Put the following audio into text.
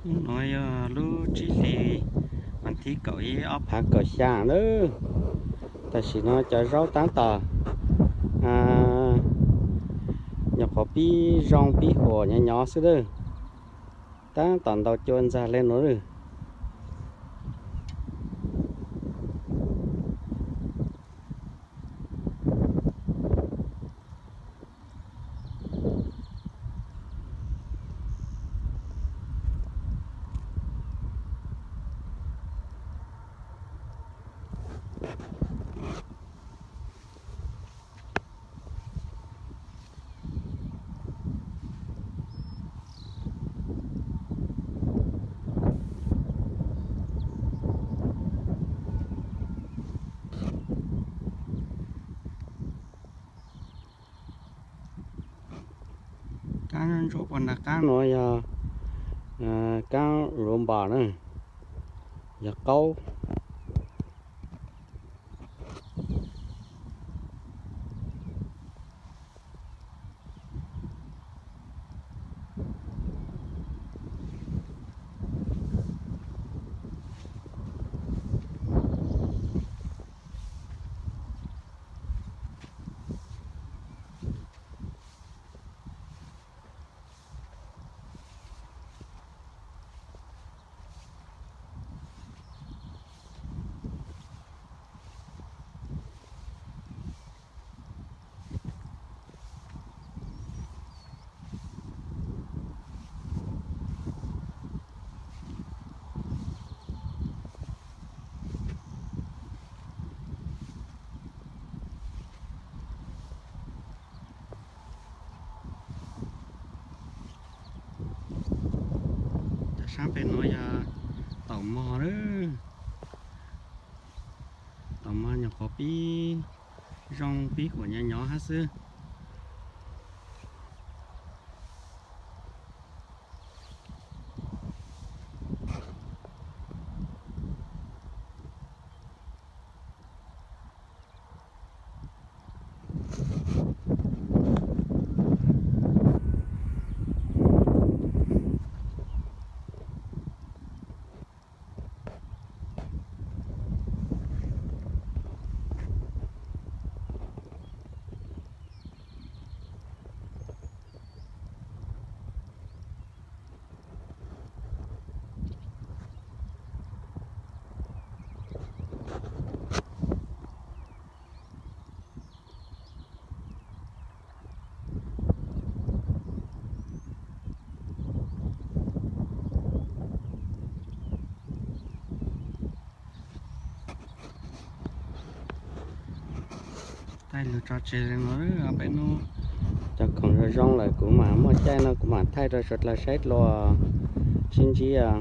Hnub no yog lub tsib hlis, vas thib kaum ib ob phav kaum xya lawm. Tam sim no cov zaub tab tom nyuam qhuav pib zoo pib huam nyob nyob xwb lawm. Tab tom ntaus cua ntxag li no lawm. Kab ntsuab pua nram qab no yog kab luv npos na, yog qaub. Cov sab pem no yog taum mog lawm. Taum mog nyuam qhuav pib zoo pib huam nyob nyob hab xwb. Thaij lug tso tseg li no, peb hnub cov khoom zoo zoo lawm kuv mam muaj caij no kuv mam thaij rau sawv dlawg saib dlua sib ntsib os.